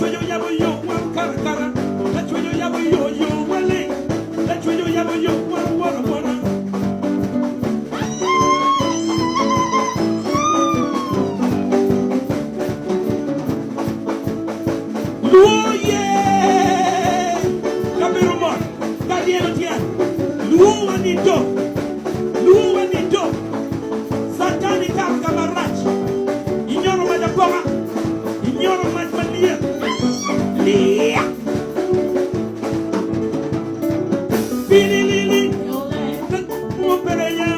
Lacwec oyabo yo wan okato akata, Lacwec oyabo yo yo waling, Lacwec oyabo yo wan owoto awota. Luo ye kabedo mot ka ryeno tyen, luo wa ni do, luo wa ni do. Catan ikato ka marac, inyono mac apoka, inyono mac malyet liyak. Pililili, Mupeleya,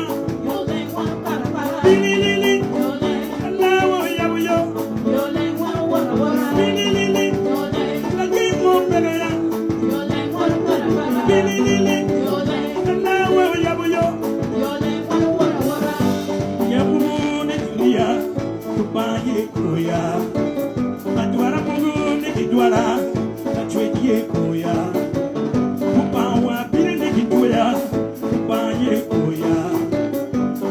pililili, alawo yabo yo, pililili, lageng mupeleya, pililili, alawo yabo yo. Nyabugu ni Julia, Lubanga ye koya, Adwara mogo ni gidwara, Lacwec ye koya. Lubanga wa bino ni gitweya, Lubanga ye koya.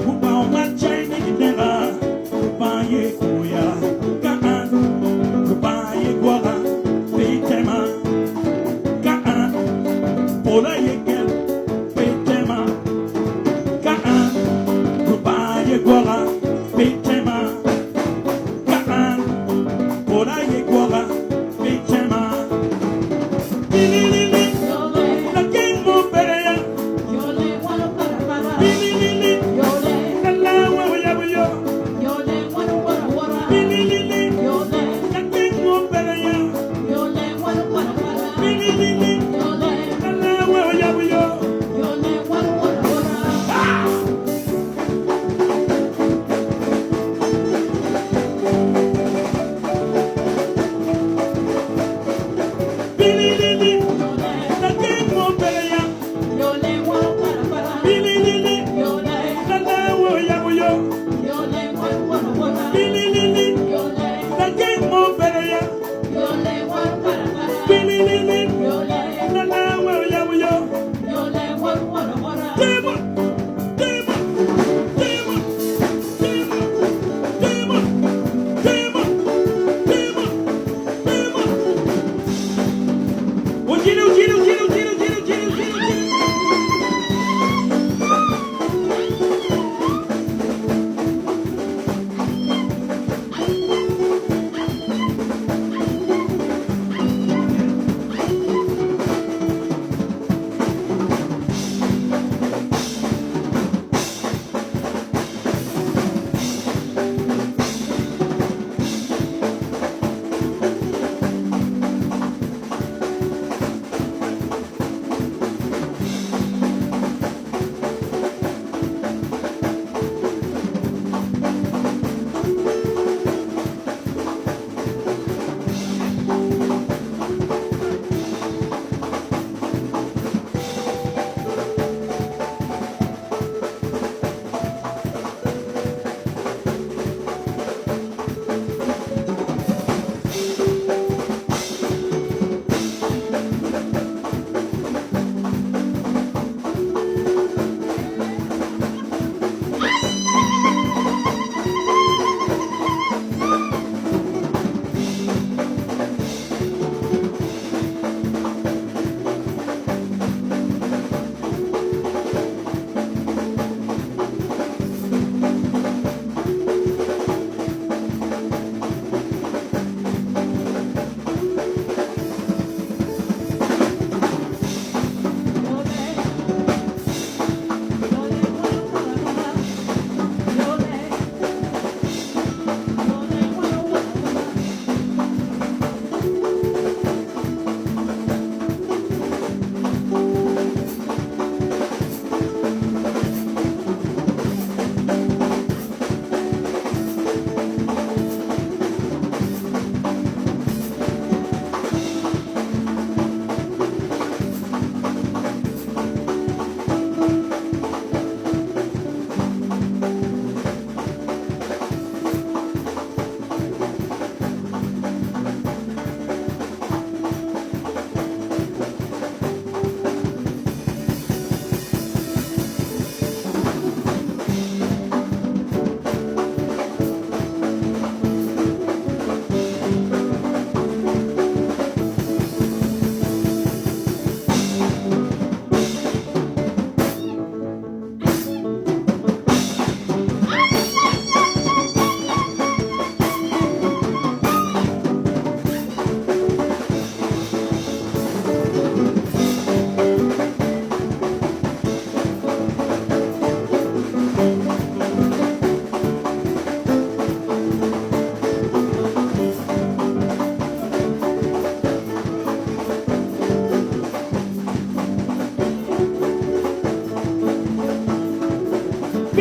Lubanga omak cai ni gineka, Lubanga ye koya. Ka an, Lubanga ye gwoka, pe itema. Ka an, polo aye gen, pe itema. Ka an, Lubanga aye gwoka, pe itema. Ka an, polo aye gwoka, pe itema. Pililili, lageng mo bereya. Pililili, lalawa oyabo yo. Pililili, lageng mo bereya. Pililili, lalawa oyabo yo. Pililili.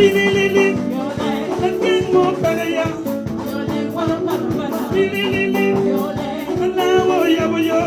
Lililili, lageng mo peke ya. Lililili, alawo yabo yo.